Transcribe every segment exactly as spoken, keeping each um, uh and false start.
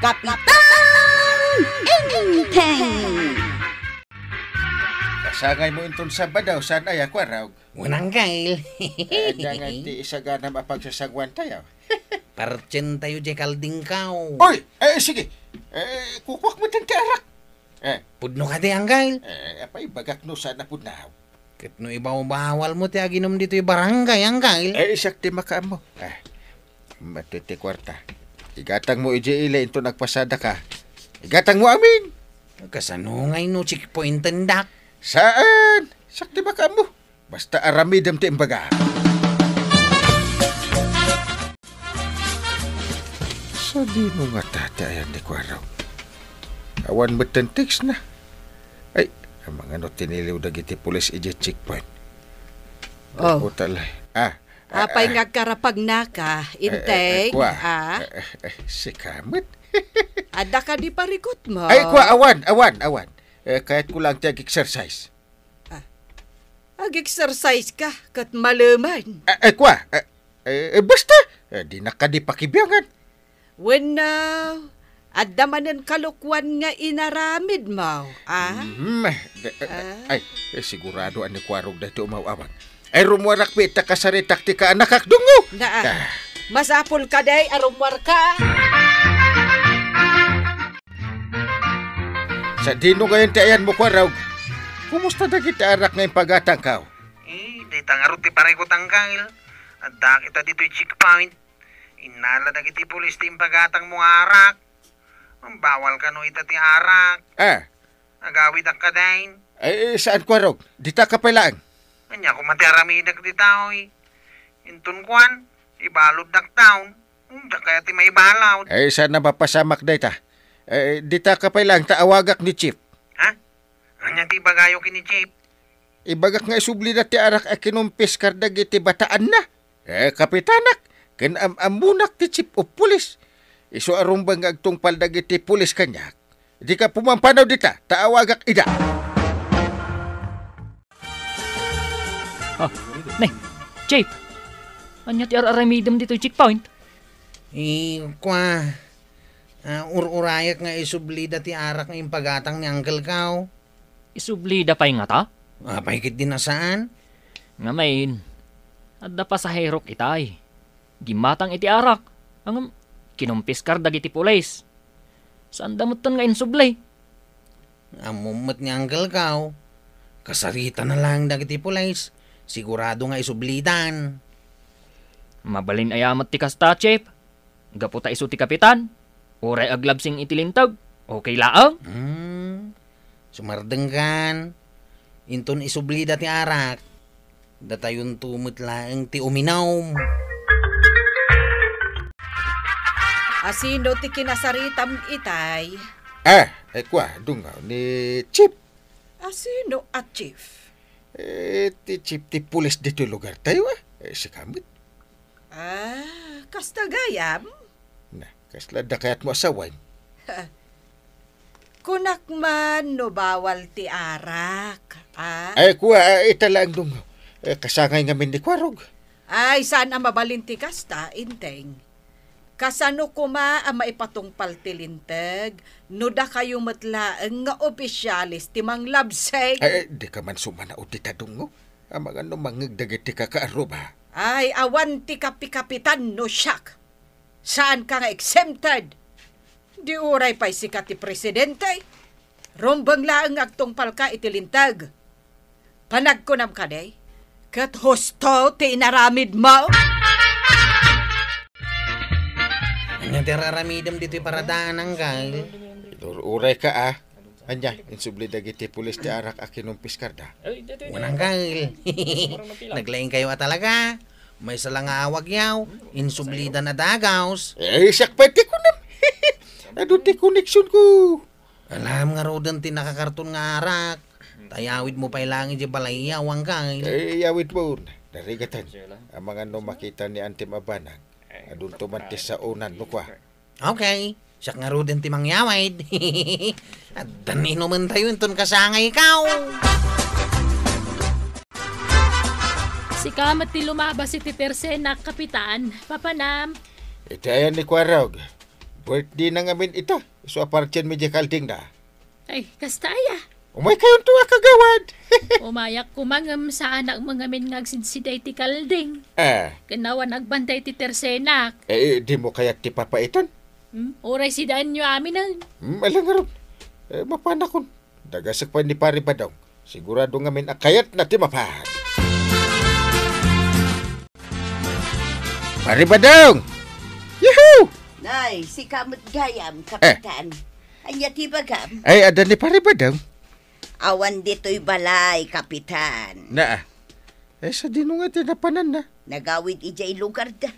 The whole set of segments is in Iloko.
Kapitan Enteng! Kasangaymo inton Sabado, saan aya, Kuarog? Wen, Angkel. Eh, ania ngay ti isaganam a pagsasanguantayo? Partsentayo diay kaldingkaw. Oy! Eh, sige. Eh, kukuak met ti arak. Eh. Pudno kadi, Angkel? Eh, apay, ibagak no saan a pudno. Ket no ibawbawalmo ti aginum ditoy barangay, Angkel? Eh, siak ti makaammo. Eh, mati ti kuarta. Igatangmo idiay ili inton agpasadaka. Igatangmo amin. Kasano ngay no checkpointendak? Saan? Siak ti makaammo. Basta aramidem ti imbaga. Sadino ngata ti ayan ni Kuarog? Awan met ten text na. Ay, amangan no tiniliw dagiti pulis idiay checkpoint. Oh. Ay, puta la. Ah, ah, Apay ah. nga agkarapagnaka, Eh, eh, eh, Inteng? Kua. Ah? Eh, eh, eh, sika met. Adda kadi parikutmo? Ay, kua, awan, awan, awan. Eh, kayatko lang ti ag-exercise. Ah. Ag-exercise ka, ket malemen. Eh, eh, kua, eh, eh, eh, basta, eh, dinak kadi pakibiangan. Wenno, adda manen kalokuan nga inaramidmo, ah? Mhm, eh, eh, Ah? ay, eh, sigurado a ni Kuarog daytoy umaw-awag. Ay, rummuarak pay ta kasaritak ti kaanakak, dungngo! Naa, Ah. masapul kadi a rummuarka. Sadino ngayen ti ayanmo, Kuarog? Kumusta dagiti arak nga impagatangko? Eh, dayta ngarud ti parikutangko. Addaak ita ditoy checkpoint. Innala dagiti pulis ti impagatangmo nga arak. Bawal kano ita ti arak. Ah. Agawidak kadi. Eh, eh, saan, Kuarog? Dita ka pay laeng. Ania koma ti aramidek dita, oy? Inton kuan, ibaluddak town. Diak kayat ti maibalud. Eh, saan a mapasamak dayta? Eh, dita ka pay laeng ta awagak ni Chief. Ha? Ania ti ibagayo ken ni Chief? Ibagak nga isublida ti arak a kinumpiskar dagiti bataanna. Eh, kapitanak, ken am-ammonak ti Chief of Police. Isu a rumbeng nga agtungpal dagiti pulis kaniak. Dika pumampanaw dita, ta awagak ida. Ah, ne, Chief. Ania ti ar-aramidem ditoy checkpoint? Eh, kua, ah, ur-urayak nga isublida ti arak nga impagatang ni Uncle Kao. Isublida pay ngata? Apay ketdi a saan? Ngamin, adda pasaherok itay. Gimmatang iti arak. Ngem, kinumpiskar dagiti pulis. Saanda metten nga insubli. Ammom met ni Uncle Kao. Kasaritana laeng dagiti pulis. Sigurado nga isublidan. Mabalin aya met ti kasta, Chief? Gapu ta isu ti kapitan, uray aglabsing iti linteg, okay laeng? Hmm. Sumardengkan, inton isublida ti arak, datayonto met laeng ti uminom. Asino ti kinasaritam itay? Ah, eh, kua, dungngo, ni Chief. Asino a chief? Eh, ti chief ti pulis ditoy lugartayo, ah. Eh, sika met. Ah, kasta gayam? Na, kasla adda kayatmo a sawen? Kunak man no bawal ti arak, ah? Ay, kua, ah, ita laeng, dungngo. Eh, kasangay ngamin ni Kuarog. Ay, saan a mabalin ti kasta, Inteng. Kasano koma a maipatungpal ti linteg no dakayo met laeng nga opisyales ti manglabseng? Ay, ay, dika man sumanaw dita, dungngo. Amangan no mangngeg dagiti kakaarruba. Ay, awan ti kapikapitan no siak. Saanka nga exempted. Di uray pay sika ti presidente. Rumbeng laeng nga agtungpalka iti linteg. Panagkunam kadi, ket husto ti inaramidmo? Ania ti ar-aramidem ditoy paradaan, Anggal? Ur-urayka, ah. Ania, insubli dagiti pulis ti arak a kinumpis karda? Wen, Anggal. Naglaingkayo a talaga. Maysa la nga awagyaw, insublidan a dagaws. Eh, siak pay ti kunam. Adu ti koneksionko. Alam ngaruden ti nakakarton nga arak. Ta iyawidmo pay laeng idiay balayyo, Anggal. Eh, iyawidmo. Narigaten. Amangan no makita ni Antim a banag. Adunto man ti saonan no kua. Okay. Siak ngaruden ti mangyawid. Addan inumentayo inton kasangaykaw. Sika met ti lumabas iti tersenak, Kapitan. Papanam. Iti ayan ni Kuarog. Birthday na ngamin ita. Isu a partienmi diay kaldingna. Ay, kasta aya. Umaykayonto a kagawad. Umayak koma ngem saanak met ngamin nga agsidsida iti kalding. Ah. Ken awan agbantay ti tersenak. Eh, dimo kayat ti papaitan? Hmm? Uray sidaanyo aminen. Hmm, ala ngarud. Eh, mapanakon. Dagasek pay ni Pari Badong. Sigurado ngamin a kayatna ti mapan. Pari Badong! Yahoo! Nay, sika met gayam, Eh. Kapitan. Ania ti bagam? Ay, adda ni Pari Badong? Awan ditoy balay, Kapitan. Naa. Eh, sadino nga ti napananna? Nagawid idiay lugarda.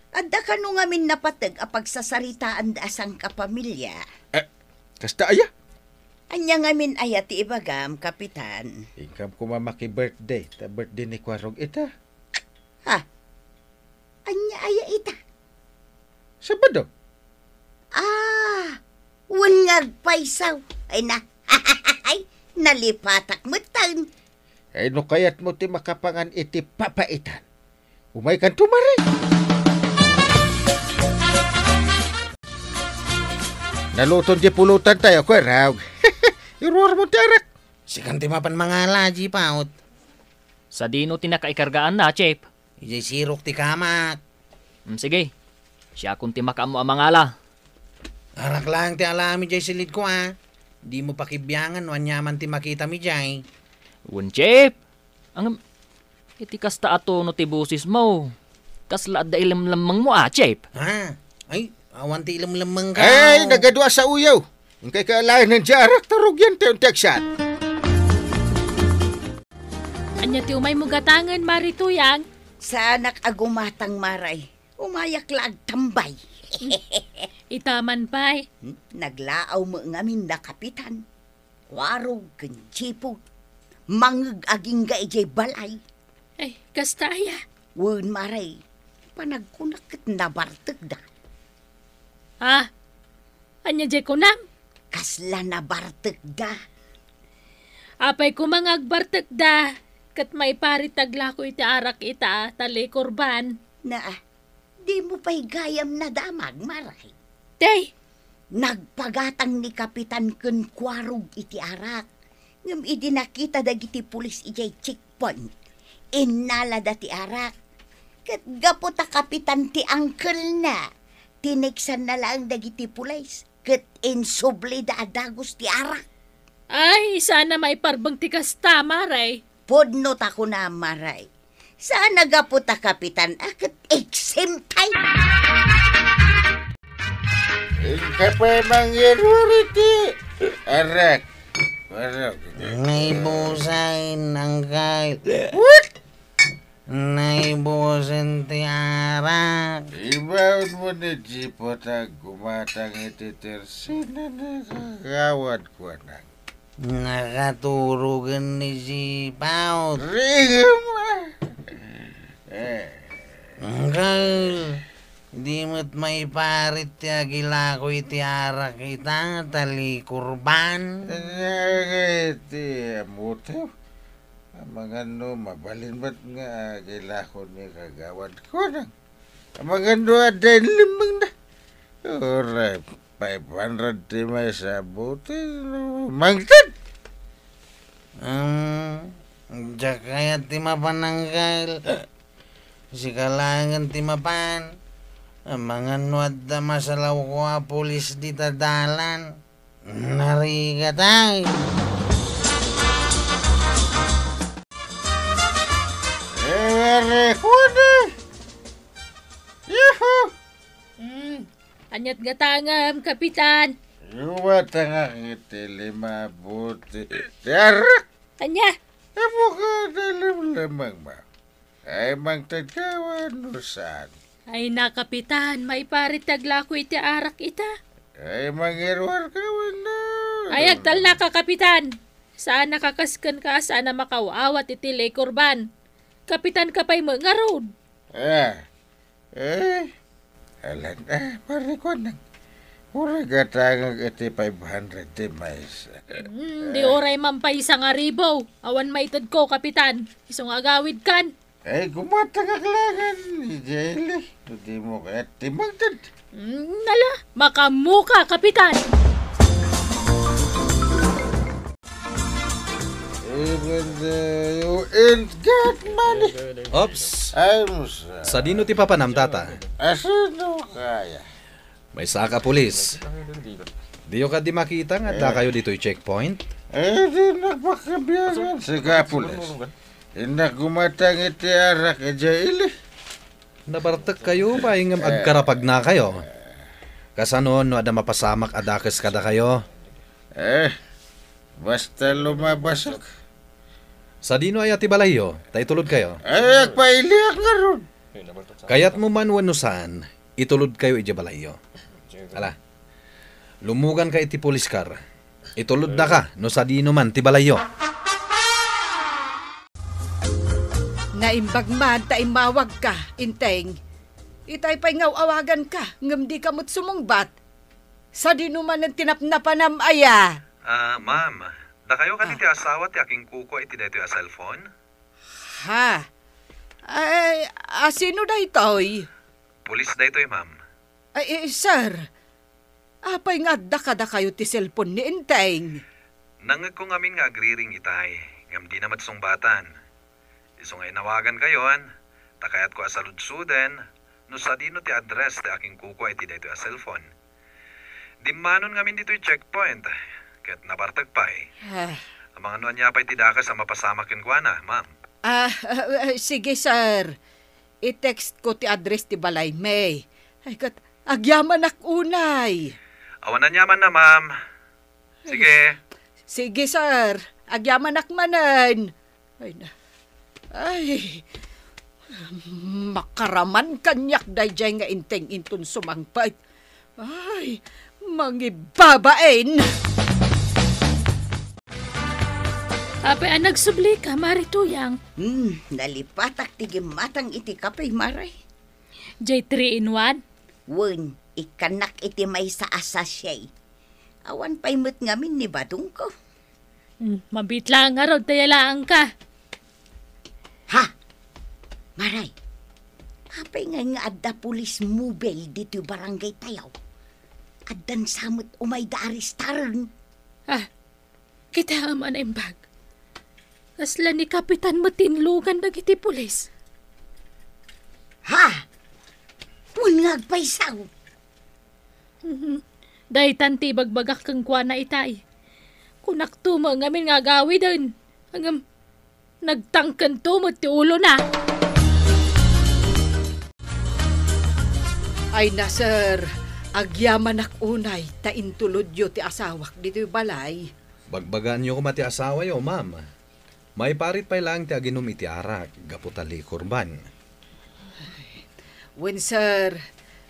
Adda kano ngamin napateg a pagsasaritaanda a sangkapamilya. Eh, kasta aya? Ania ngamin aya ti ibagam, Kapitan? Inkam koma maki-birthday, ta birthday ni Kuarog ita. Ha? Ania aya ita? Sabado. Ah, wen nga agpayso. Ay na, nalipatak metten. Ay, no kayatmo ti makapangan iti papaitan, umaykanto, Mari. Naluton ti pulutan tayo, Kuarog. Iruarmo ti arak. Sikan ti mapan mangala, Jipaut. Sadino ti nakaikargaanna, Chief? Idiay sirok ti kamak. Mm, sige. Siakon ti makaammo a mangala. Arak laeng ti alaem idiay silidko, a. Dimo pakibiangan no aniaman ti makitam idiay. Wen, Chief. Ngem, iti kasta a tono ti bosesmo, kasla adda ilemlemmengmo, a, Chief? Ha? Ay, awan ti ilemlemmengko. Ay, nagadu a saoyo. Inkay kaalayan diay arak ta rugiantayon ti agsat. Ania ti umaymo gatangen, Mari Tuyang? Saanak a gumatang, Mari. Umayak la agtambay. Ita man pay. Hmm? Naglaaw met ngamin da Kapitan, Kuarog ken Jipaut. Mangeg agingga idiay balay. Ay, kasta aya? Wen, Mari. Panagkunak ket nabartekda. Ah, ania diay kunam? Kasla nabartekda. Apay koma nga agbartekda, ket maiparit aglako iti arak ita, ta likurban. Naa, dimo pay gayam nadamag, Mari. Tay! Nagpagatang ni Kapitan ken Kuarog iti arak. Ngem idi nakita dagiti pulis idiay checkpoint, innalada ti arak. Ket gapu ta kapitan ti angkelna, tiniksanna laeng dagiti pulis ket insublida a dagus ti arak. Ay, saan a maiparbeng ti kasta, Mari. Pudno ta kuna, Mari. Saan a gapu ta kapitan a ket exempt. Inka pay mangiruar iti arak. Arak. Naibusen, Angkel. What? Naibusen ti arak. Ibaonmo ni Jipaut a gumatang iti tersena ni kagawad, kuana. Nakaturogen ni Jipaut. Ringem, a. Eh. Angkel, di met maiparit ti agilako iti arak ita, ta likurban. Ania ngay ti ammom? Amangan no mabalin met nga agilako ni kagawad, kuana. Amangan no adda inlemmengna. Uray, five hundred ti maysa a bote, no, mangted. Um, diak kayat ti mapan, Angkel. Sika laengen ti mapan. Amangan no adda masalawko a pulis dita dalan. Narigat, ay. Eh, kuana. Yuhu! Hmm, aniat gatangem, Kapitan? Ruatangak iti lima a bote ti arak. Ania? Ammok a lemlemmengmo. Ay, mangted ka wenno saan? Ay na, Kapitan, maiparit ti aglako iti arak ita. Ay, mangiruar ka wenno? Ay, agtalnaka, Kapitan. Saan a kakasken ka, saan a makaw-awat iti likurban. Kapitan ka pay met ngarud. Ah, eh, alan, ah, parikuan nang. Uray gatangek iti five hundred ti maysa. Hmm, di uray man pay sangaribu. Awan maitedko, Kapitan. Isu nga agawidkan. Ay, gumatangak laengen, Jelly. No dimo kayat timmangted. Mm, ala, makaammoka, Kapitan. Even though you ain't got money. Ops. I'm sorry. Sadino ti papanam, Tata? Asino kaya? Maysa ka pulis. Diyo kadi makita nga adda kayo ditoy checkpoint? Eh, di nagpakabiangan. Sika, pulis. Innak gumatang iti arak idiay ili. Nabartek kayo, pay ngem agkarapagna kayo. Kasano no adda mapasamak a dakes kadakayo? Eh, basta lumabasek. Sadino aya ti balayyo, ta itulod kayo? Eh, agpailiak ngarud. Kayatmo man wenno saan, itulod kayo idiay balayyo. Ala, lumugan ka iti police car. Itulodda ka no sadino man ti balayyo. Naimbag man ta immawagka, Enteng. Itay pay nga aw-awaganka, ngem dika met sumungbat. Sadino manen ti napnapanam aya? Ah, ma'am, dakayo kadi ti asawa ti akinkukua iti daytoy a cellphone? Ha? Ay, asino daytoy? Pulis daytoy, ma'am. Ay, eh, sir, apay nga adda kadakayo ti cellphone ni Enteng? Nangngegko ngamin nga agriring itay, ngem dina met sungbatan. Isu nga inawagan kayon, ta kayatko a saludsoden no sadino ti address ti akinkukua iti daytoy a cellphone. Dimmanon ngamin ditoy checkpoint, ket nabartek pay. Ah. Amangan no ania pay ti dakes a mapasamak kenkuana, ma'am. Ah, ah, ah, sige, sir. I-text ko ti address ti balaymi. Ay, ket agyamanak unay. Awan aniamanna, ma'am. Sige. Sige, sir. Agyamanak manen. Ay, na. Ay. Makaraman kaniak daydiay nga Enteng inton sumangpet. Ay, mangibabain! Apay a nagsublika, Mare Tuyang? Hmm, nalipatak ti gimmatang iti kape, Mare. Jay three in one? Wen, ikkannak iti maysa a sachet. Awan pay met ngamin ni badongko. Hmm, mabiit laeng ngarud ta yalaangka. Ha? Maray, apay ngay nga adda police mobile ditoy barangay tayo? Addan sa met umayda arestaren. Ah, kita a manaimbag. Kasla ni Kapitan met ti inlugan dagiti pulis. Ha? Wen nga agpaysaw? Mhm. Daytan ti ibagbagak kenkuana itay. Kunakto met ngamin nga agawiden. Ngem, nagtangkento met ti ulona. Ay na, sir, agyamanak unay ta intulodyo ti asawak ditoy balay. Bagbagaanyo koma ti asawayo, ma'am. Maiparit pay laeng ti aginom iti arak gapu ta likurban. Wen, sir,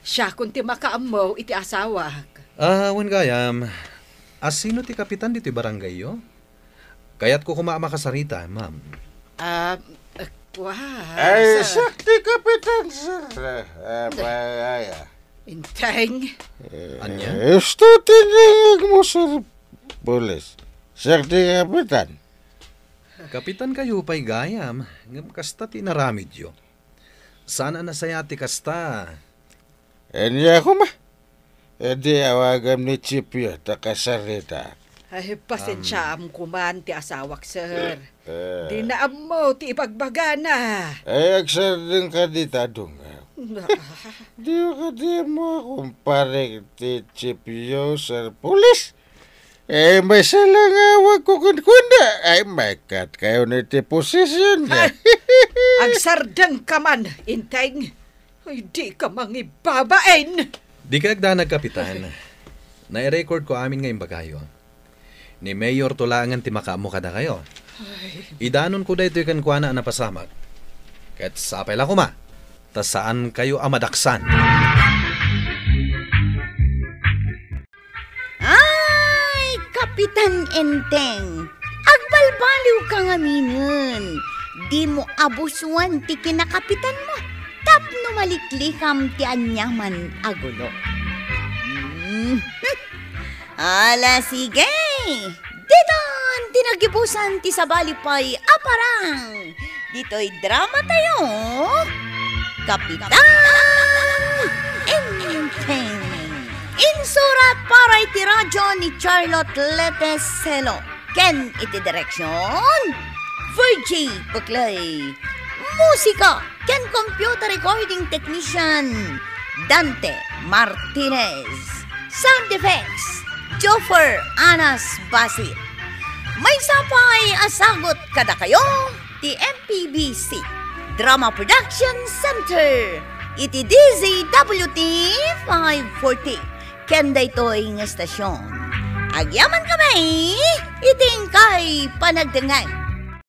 siakon ti makaammo iti asawak. Ah, wen gayam, asino ti kapitan ditoy barangayyo? Kayatko koma a makasarita, ma'am. Ah, kua, Ay, sir. Siak ti kapitan, sir. Ah, ah, pa-, ay, ah. Enteng. Ania? Eh, isu ti nangngegmo, sir. Pulis. Siak ti kapitan. Kapitan kayo pay gayam, ngem kasta ti inaramidyo. Saan a nasayaat ti kasta. Ania koma? Idi awagam ni Chipyo ta kasarita. Ay, pasensiaam koman ti asawak, sir. Eh. Di na ammo ti ibagbagana. Ay, agsardeng kadi ta dungaw. Di kadi mo, kumpare, ti Chipyo, sir, pulis. Eh, maysa la nga awagko kenkuana. Ay, maikat kayo ni ti posisyon niya. Ay, agsardengka man, Enteng. Ay, dika mangibabain. Dika agdanag, Kapitan. Nai-record ko amin nga imbagayo. Ni Mayor to laengen ti makaammo kadakayo. Ay. Idanonko daytoy kenkuana a napasamak. Ket sapay la koma, ta saan kayo a madaksan. Ay, Kapitan Enteng, agbalbaliwka ngaminen. Dimo abusuan ti kinakapitanmo tapno maliklikam ti aniaman a gulo. Hmm. Ala, sige. Ditan ti nagibusan ti sabali pay a parang. Ditoy drama tayo, Kapitan Enteng. Insurat para iti radyo ni Charlotte Lete Celo ken iti direksyon, Virgie Buclay. Musika ken computer recording technician, Dante Martinez. Sound effects, Joffer Anas Basit. Maysa pay a sagut kadakayo ti M P B C Drama Production Center iti D Z W T five forty ken daytoy nga estasyon. Agyaman kami iti inkay panagdengngeg.